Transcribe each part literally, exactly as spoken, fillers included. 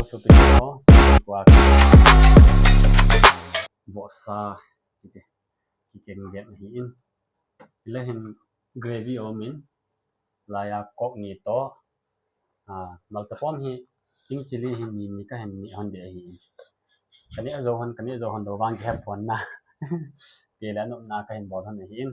Sopi ho, kua ka vohsa, hiche, chicken get ahi in. Hile hin gravy aumin, laiya Coke ni toh, ah, malcha pom hi, king chili hi ni, ni kahin neh hon ding ahi in. Kaneh jou hon, kaneh jou hon lou vang kihe pon na. Tile anopna kahin bol hon ahi in.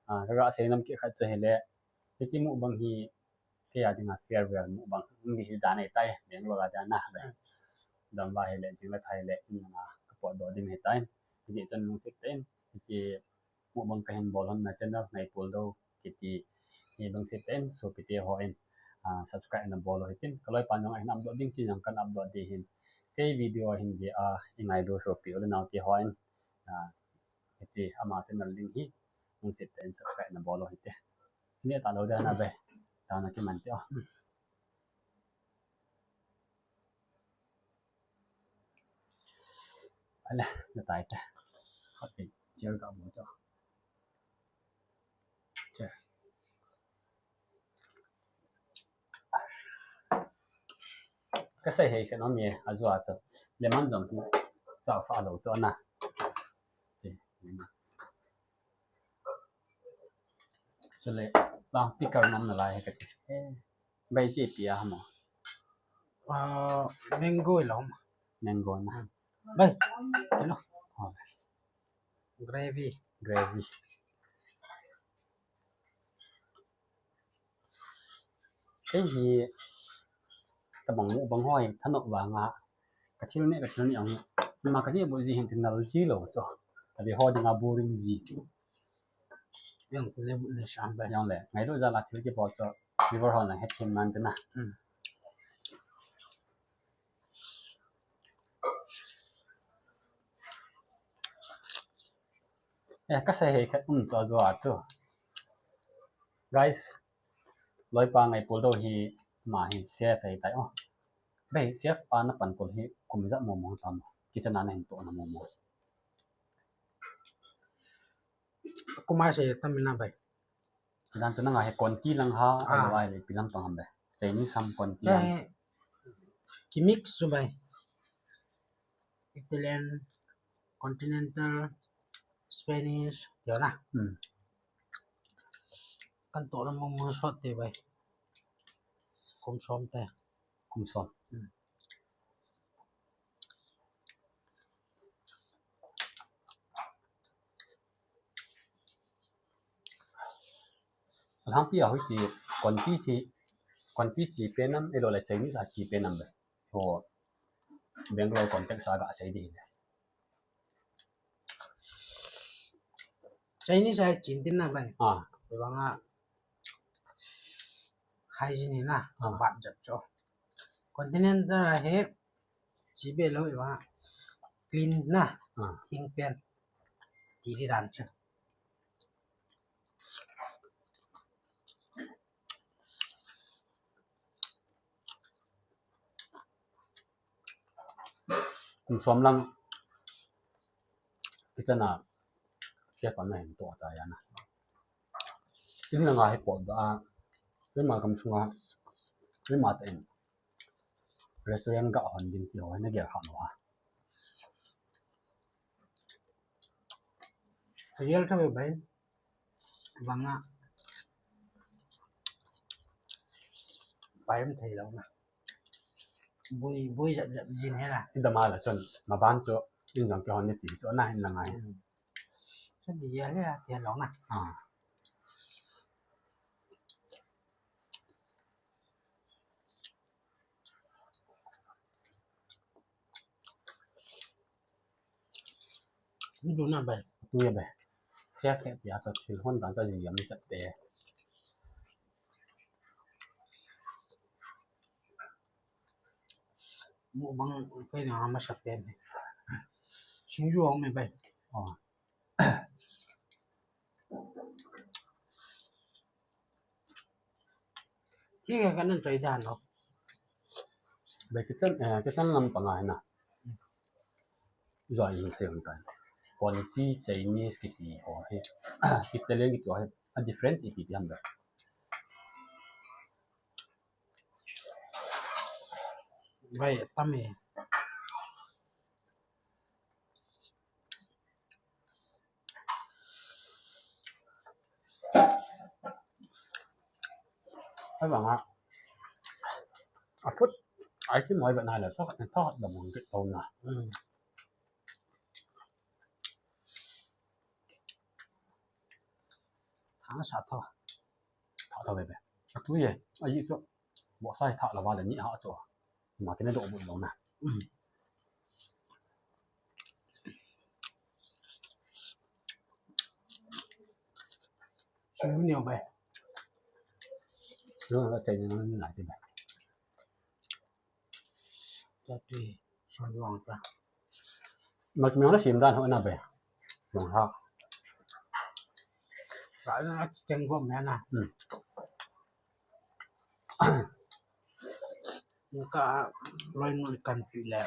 Ah, kaga sei nom kit khat chu hile, hiche mukbang hi, kei a dinga farewell mukbang, hung hi dan ahitai, Bangalore a dinga. Damva hile, jing le thai le, in langa kapotdoh ding ahitai. Hijeh chun lungset tah in, hiche mukbang kahin bol hon na channel, Ngaipul Dou kiti hi lungset tah in, sopite hon, ah, subscribe nabol u hitin, kaloipan jong ahin upload ding tin jong kan upload ding ahin, kei video ahin ve a, ingailu sopi u le nao te hon, ah, hiche ama channel link hi, lungset tah in subscribe nabol u hite. Neh talou ding ahi na be. Tana kiman te o. Ale, natai te. Khat pe, chair ka mo to. Chair. Kasei hei khat nom e, ajou a chu. Lemon jong hi, chau sa lou chu na. Che, lemon. Chule, lang pickle nom nalai he kati. Eh, bai che pia hamo. Ah, mango ilou ma. Mango na. Bai, hello. Oh. Gravy. Gravy. Kei hi, tabang mukbang ho hi, thanop vanga. Kathil neh, kathil neh ang. Ima kaneh bou ji hin tinal ji lou chu. Tabi ho dinga boring ji. Jong le, jong le. Ngailut jal a thil kibol chu. Viewer hon lang hethem nan te na. Hmm. Eh, kasei hei khat um chu ajou a chu. Guys, loipa Ngaipul Dou hi, ama hi chef ahitai o. Bai, chef a napan kol hi kum ijat momo ham? Kitchen a nahin toh na momo? Kum a sei tam ina bai. Kitchen chu nanga hi Konti lang ham, ah, ahilou le ipi lam pang ham bai? Chinese ham, Konti ham? Ki mix chu bai. Italian, continental, Spanish, tia na. Hmm. Kan toh na momo sot te bai. Kum som te. Kum som. Hmm. Alhangpi a hoiche, Konti chi, Konti chi pen ham, ahilou le Chinese a chi pen ham bai? Ho, Bangalore context a gasei ding le. Chinese a hi chin tin na bai. Ah. Vanga hygiene na, ah, bat jat chu. Continental a hi chi be lou vanga clean na, ah, thing pen. Ti di dan chu. Kum som lang kitchen a chef a nahin toh ta ya na. In langa hi potdoh a, keima gam sunga, keima tah in restaurant ga hon ding ti ho hi nagel kha lou a. Real tah bai. Vanga. Pai um thei lou na. Bui, bui jap jap jin he na. Idam a la chun, maban chu, in jong kihon ni ti chu na hin la ngai. Hmm. Chu di ya le, ti lou na. Ah. Hung dun na bai. Tu ya bai. Siak he pia ta thil hon dan ta ji yam chat te. Mukbang kai na ma sa pen. Singju ong me bai. Oh. Chi ka kan choi dan lo. Bai kitchen, eh, kitchen lam panga hi na. Joi ni se hon tan. Quality Chinese kiti ho hi. Italian kiti ho hi. A difference ipi ti ham bai. Vai, tame. Ai vang a. A food. Ai ki moi va na la sa ka ta da mon ke to na. Mm. Thang sa tho. Tha tho be be. A tu ye. A yi chu. Bo sai tha la va le ni ha chu. Ma kine do bu lo na. Mm. Sum ni o be. Lo la chai ni na ti be. Chati, sum ni o ta. Mas mi ona sim dan ho na be. Mong ha. Sa na cheng go me na. Hmm. Ka loi nu kan pi le.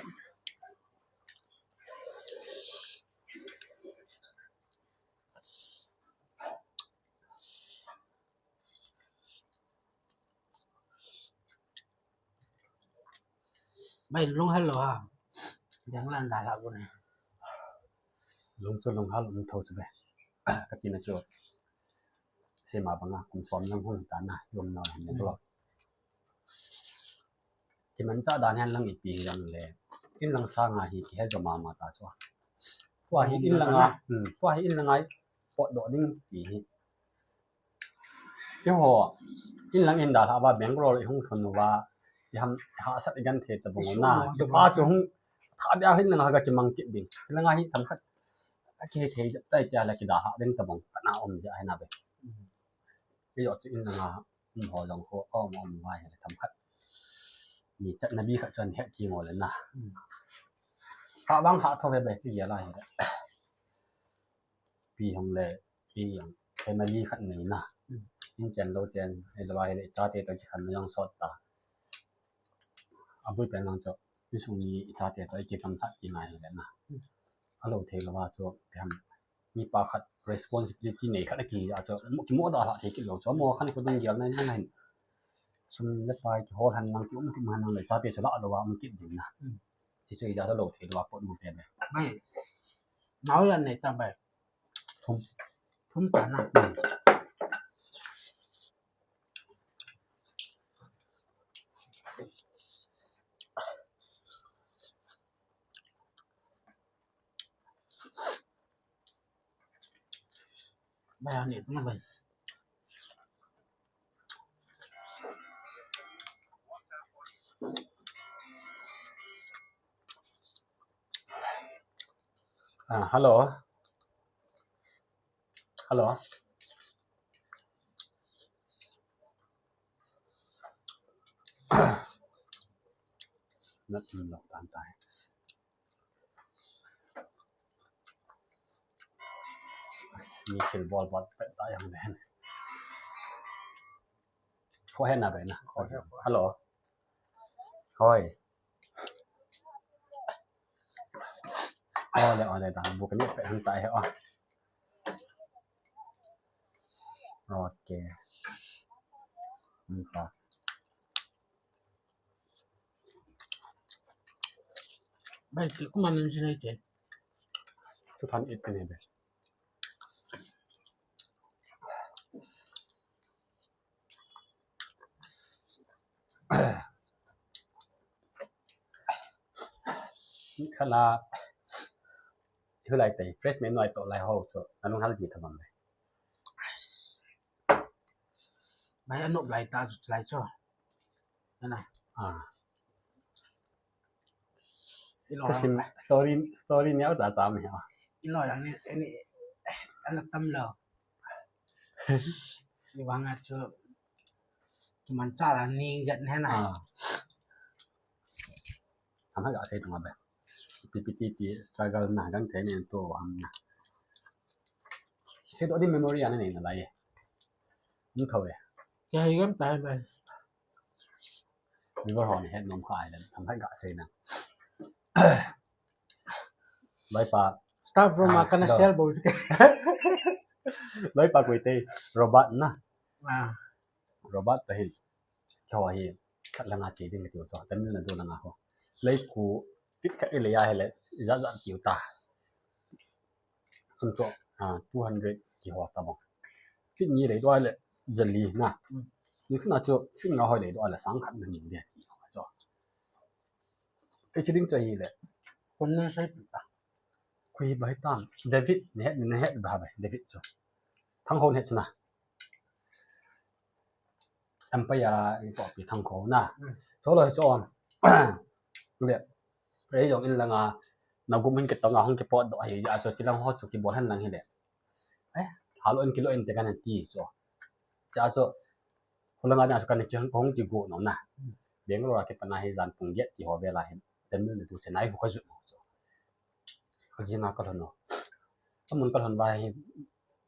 Bai lung hello ha. Yang lan da la bu ne. Lung chu lung hal um tho chu be. Ka ti na chu. Se ma banga kum som lang hung ta na yom na ne lo. Kimanchah dan hen lang ipi hi lang le. In lang sanga hi kihe jo mama ta chu. Tua hi in langa, hmm, tua hi in langa i potdoh ding ti hi. Eiho, in lang in dalha uva Bangalore i hung lhun uva, i ham, hahsat i genthei tabang u na. Kipa chu hung, tha bia in langa ka kimang kit ding. In langa hi themkhat a kihethei tai tia la kidalha ding tabang ka na um ja hi na be. Keiho chu in langa um ho jong kho, um, um vai le themkhat. Mi chatna bi khat chu ahet kit ngo le na. Hmm. Kha bang ha tho ve be ti ya la hi le. Pi hong le, pi yang, family khat nei na. Hmm. In chen lo chen, ei lo va hi le, chate to kikhen na jong sot ta. A bul pen lang chu, insung mi i chate to i kikam tha ti ngai le na. Hmm. A lo thei lo va chu, pi ham. Mipa khat responsibility nei khat a ki a chu, mu ki mo da la thei kit lo chu, mo khan ko ding gel na na hin. Sum le pai ki hol han lang ki um ki man lang le chate chu la lo va um kit ding na. Hmm. Chi chu i ja lo thei lo va pot mu te be. Bai. Nau yan nei ta bai. Thum. Thum ta na. Hmm. Bai, ani, tama bai. Ah, hello. Hello. Not in lockdown time. Ni sil bol bol pet ta yang den. Ko hen na be na. Ko hen. Hello. Hoi. Ole, ole, ta bu ka ni pe han ta he o. Ok. Bai, ti kuma nin sinai ke. Tu than it ne be. Khala, hilai te, fresh men noi to lai ho, so, anung hal ji tamam le. Bai, anop lai ta chu lai chu. Ana. Ah. Ilo. Ka sim story, story ni au ta ta me ha. Ilo yang ni, ni, ana tam lo. Ni vang a chu. Kimanchah la ning jat ne na. Ah. Ham ha ga sei tung a be. Pi pi ti ti struggle na gang te ne to ham na. Sei do di memory ana nei na lai. Ni tho e. Kya hi gam tai bai. Viewer ho ni het nom kha ai le, tham hai ga sei na. Loipa. Staff room a kana sel bo. Loipa koi te, Robert na. Ah. Robert ta hin. Kho hi, khat langa che ding ti cho, Tamil Nadu langa ho. Lei khu feet khat i lei a hile, ijat jat kiu ta. Sum chu, ah, two hundred kiho ta bang. Feet ni lei tua le, jali na. Mm. Ni khuna chu, feet nga hoi lei tua le, sang khat na ni le, kiho chu. Ei chi ding chu hile. Kon na sai pi ta. Khui bai tan. David, ne het, ne het ba bai. David chu. Thang hon het chu na. Empire a i to pi thang kho na. Mm. Cholo hi chon. Le. Rei jong in langa. Na gum hin ke tonga hong ke pot do hi a chu chilang ho chu ki bol han lang hi le. Eh, halo in kilo in te kan ti so. Cha so. Hulanga na so kan ki hong ki go no na. Bangalore a ke pana hi jan pung get ki ho be la hin. Ten mil tu se nai hu ka ju no so. Ka jina ka lhono. Amun ka lhon ba hi.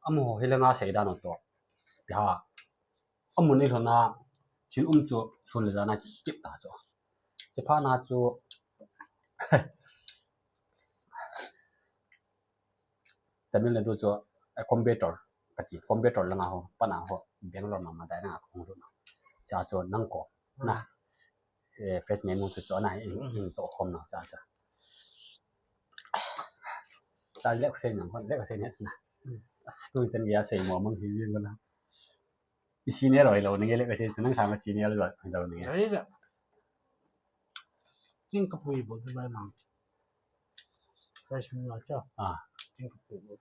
Amu hi langa sei dan to. Ya. Amun i lhona thil um chu sun le jana ki kip ta chu. Che pha na chu Tamil Nadu chu, eh, Coimbatore, kati, Coimbatore langa ho, pana ho, Bangalore mama dai na ko ru na. Cha chu nang ko na. Eh, first name chu chu na in, in to khom na cha cha. Cha le ko sei nang ko le ko sei ne na. As tu chen ya sei mo mang hi yin na. I senior oi lo ni le ko sei nang sa ma senior lo lo ni. Ai la. Kin ka pui bo ba mang. Fresh mi la cha. Ah. Kin ka pui bo.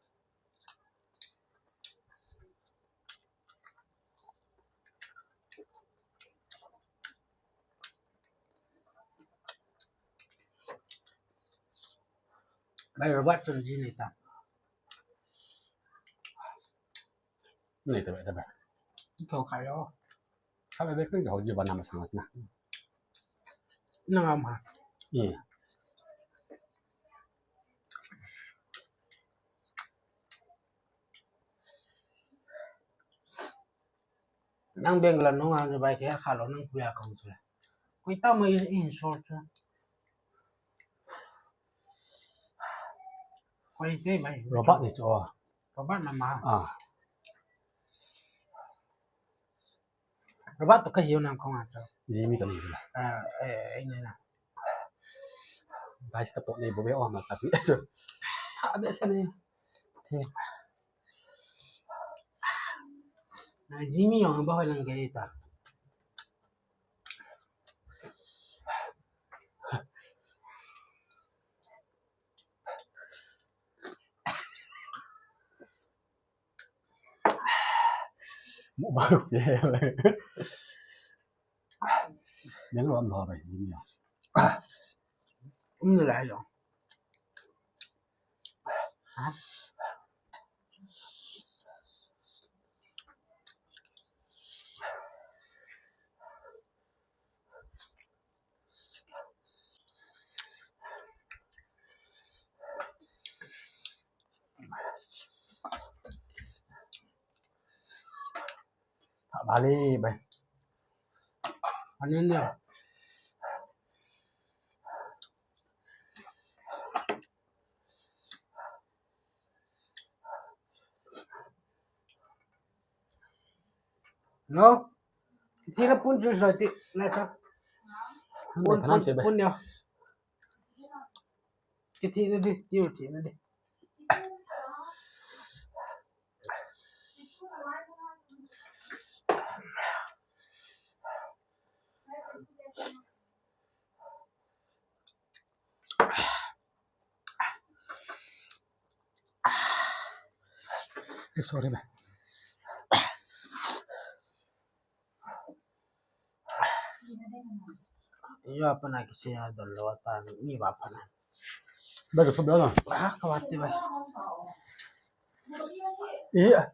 Bai Robert chun ji nei ta. Nei ta bai ta bai. Thou khai lo. Khai bai bai kun ka ho ji ba na ma sang na. Na ngam ha. Iya. Nang Bangalore nunga ni bai ke kha lo nang kuya kong chu. Koi ta mai in short chu. Koi te mai. Robert ni chu. Robert na ma. Ah. Robert to ka hiu nam kong a chu. Jimmy ka ni chu. Ah, eh, eh, nei na. Bai sta po nei bo be o ma ka pi. Tha be sa nei. Te. Na Jimmy yong ba hoi lang ke ta. Mo ba ku pia. Nang lo am lo bai ni ya. Um ni lai lo. Ha? Bali bai. Anin ya. No? Sila pun juice la ti na cha. Pun pun pun ya. Kiti na di, ti ti na di. Eh, sorry, man. Iyo, apa na kisi ya dolo ta ni ba apa na. Baga pa ba na. Ah, kawati ba. Iya.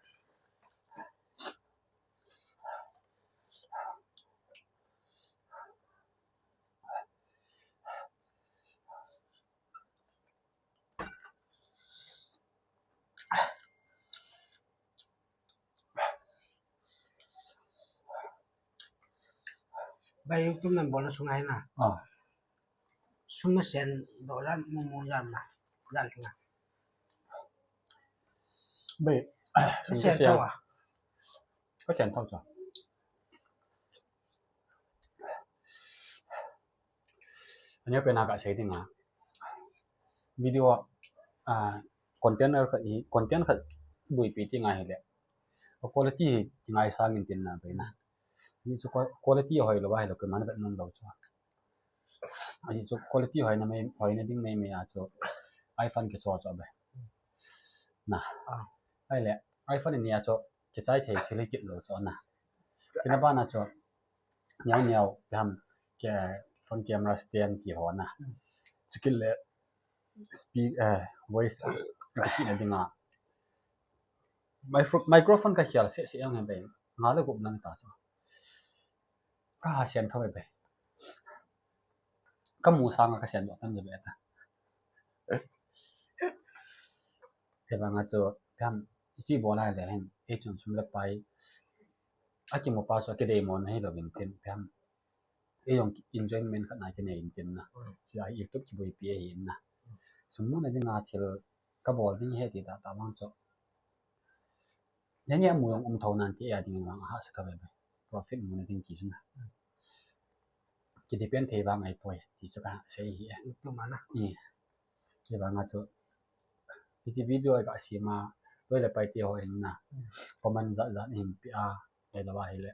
Bai, YouTube nan bol na sungai na. Ah. Sum na sen do jan mu mu jan na. Jan na. Bai. Sen sen tau a. Ka sen tau cha. Ania pen a kasei ding a, video a, ah, content khat hi, content khat buipi ti ngai hile, quality hi ngaisang in tin na pe na. Hichu quality hoi lou va hile koiman vet nom lou chu. Hichu quality hoina mai, hoina ding mai mai a chu iPhone kicho chu be. Na. Ah. Ahile iPhone ni a chu kichai thei thil hi kit lou chu na. Kina bana chu niau niau ham ke phone camera stand ti ho na. Chukit le speak, eh, voice, eh, kina dinga. Micro-, microphone ka hial se se ang be. Nga le gup lang ta chu. Ka ha sian tho be. Ka mu sang ka sian do tan be ta. Te ba nga chu kam ichi bola le hen. E chun sum le pai. Aki mo pa so ke dei mo na hi lo bin tin kam. Ei jong enjoyment khat na kinei in tin na. Mm. Chia YouTube kibuipi ahi in na. Mm. Sum muna dinga thil kabol ding ahi ti ta ta vang chu. Nani amu jong um tho nan ti a ding vang hahsa ka be be. Profit muna ding ti chu na. Mm. Ki depend thei vang ahi poi ti chu kasei ahi. YouTube ma na. Ni. Ti vang a chu. Hichi video ka sima. Loi le pai ti ho in na. Mm. Comment jat jat hin pi a. Ei lo va hile.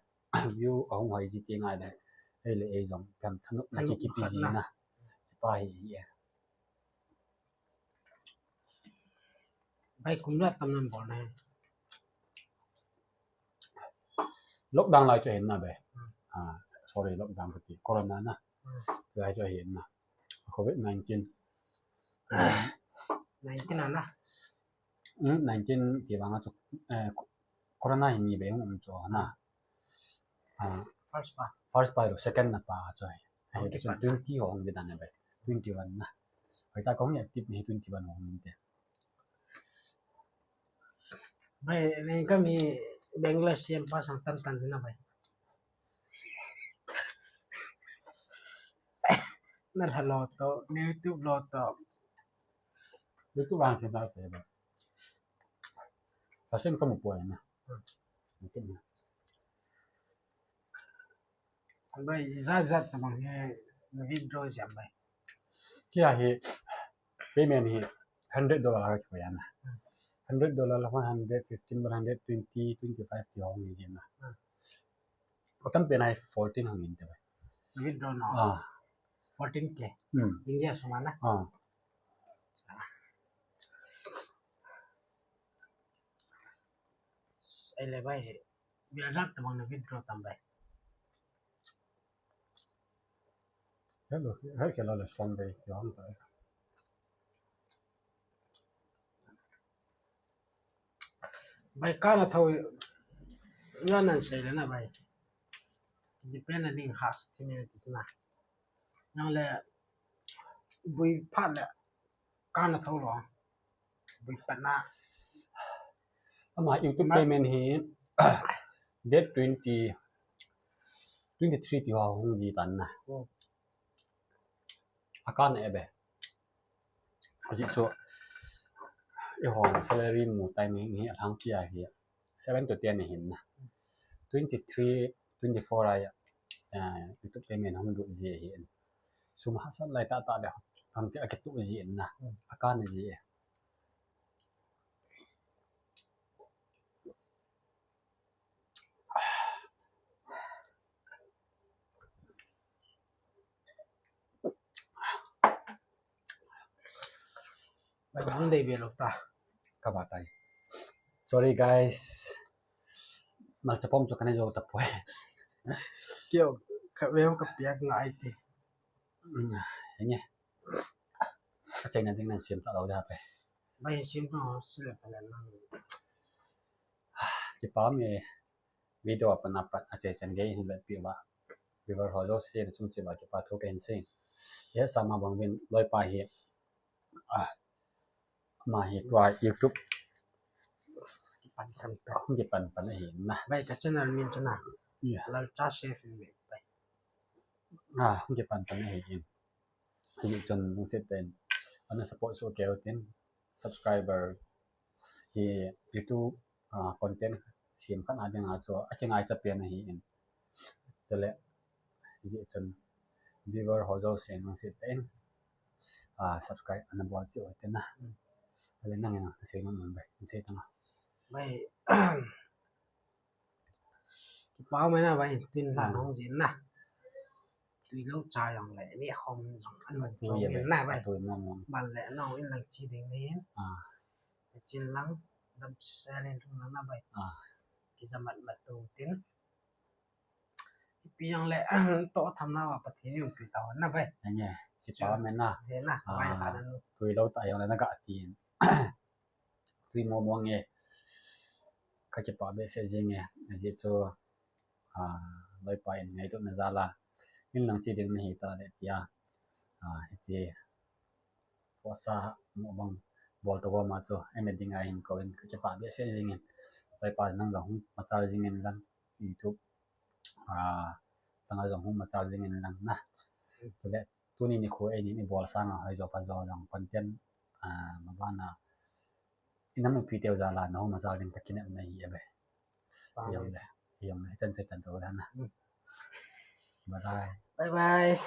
View ahung hoi ji ti ngai le. Ei le ei jong pem thanop na. Thanop kikipi ji na. Na. Ti pa hi hi e. Bai kum la tam nan bol na. Lockdown lai chu hin na be. Hmm. Ah, sorry, lockdown kati. Corona na. Hmm. Lai chu hin na. Covid nineteen. Nineteen na na. Hmm, nineteen ti vang a chu, eh, co-, corona hi ni be hung um chu na. Ah. First pa. First pa lo, second na pa chu. Eh, twenty chu pa. Twenty ho hung di dan na be. Twenty one na. Pai ta kong ya tip ni twenty one ho hung te. Bai, ni kami Bangalore siam pa sang tan tan na bai. Na la lo to, ni YouTube lo to. YouTube ang kita sa ba. Kasi kamu po na. Hmm. YouTube na. Bai, jat jat tabang hi na withdraw jam bai. Kia hi payment hi hundred dollar ka koi na. Hmm. Hundred dollar la one hundred fifteen, one hundred twenty, twenty five ti hong ni jin na. Hmm. Otam pe na hi fourteen hong in te bai. Na withdraw na. Ah. Fourteen K. Hmm. India suma na. Ah. Ei le bai. Biar jat tabang na withdraw tam bai. Hello, hello, hello, Sunday, you want to? Bai ka na thau, nga nan sei le na bai. Depend na ding has ti me ti na. Nang le bui phat le ka na thau lo. Bui phat na. Ama YouTube payment hi date twenty, twenty three ti ho hung di tan na. Oh. Akan e be. Aji so, i hong salary mu time hi, hi athang pi a hi seven to ten hin na. Twenty three, twenty four a, eh, YouTube payment hung du ji hin. Sum hahsat lai tah tah le, hung ti a kitu ji na. Akan ji. Bai hung dei be lo ta. Ka ba tai. Sorry guys. Malcha pom chu ka nei jo ta poi. Kio ka ve ka piak ngai ti. Hmm, enge. Ka chaina ding nan siam ta lo da pe. Bai siam ta sile pa le na. Kipa me. Video a pan a pat a che chan gei hin vet pi uva. Viewer ho jouse na chung cheh uva kipa thu kahin sei. Hesa ma bang uvin loipa hi. Ah. Ama hi tua YouTube. Kipan san pe. Kipan pan ahi na. Bai ka channel min chu na. Yeah. Lalcha Chef in bai. Ah, kipan pan ahi. Hijeh chun lungset tah in ana support soh kei utin, subscriber hi YouTube, ah, content siam khat a dinga chu akingaicha pen ahin. Chule hijeh chun viewer ho jouse nung sit in, ah, subscribe ana bol cheh u hite na. Ale nangin nasei nom um bai, sei tang a. Bai, kipa um e na bai, tun la nong jin na. Tui lou cha jong le, ni khom jong an man chu min na bai. Tui mong mong. Ban le nong in lang chi ding ni. Ah. Chin lang, dam sel in lung lang na bai. Ah. Kijamat mat tu tin. Ipi jong le, to tham na wa Pathen in pi tao na bai. Enge, kipa um e na. He na, bai ha na nu. Tui lou ta jong le na ga tin. Tui mong mong e. Ka kipa behseh jing e. Ajeh chu, ah, loipa in ngaitona jal a. In lang chi ding nahi ta le tia. Ah, hiche. Posa mukbang bol to ma chu. Ene ding a hin ko in ka kipa behseh jing in. Loipa nang jong hung machal jing in lang. YouTube. Ah, tanga jong hung machal jing in lang na. Chule, tuni nikho eini ibol sang a hoi jo pa jo jong content, ah, ma bana. Ina mupi teu jal a na hung machal ding ka kinepna hi e be. Iyong le, iyong le, chan chan to la na. Hmm. Bye bye. Bye bye.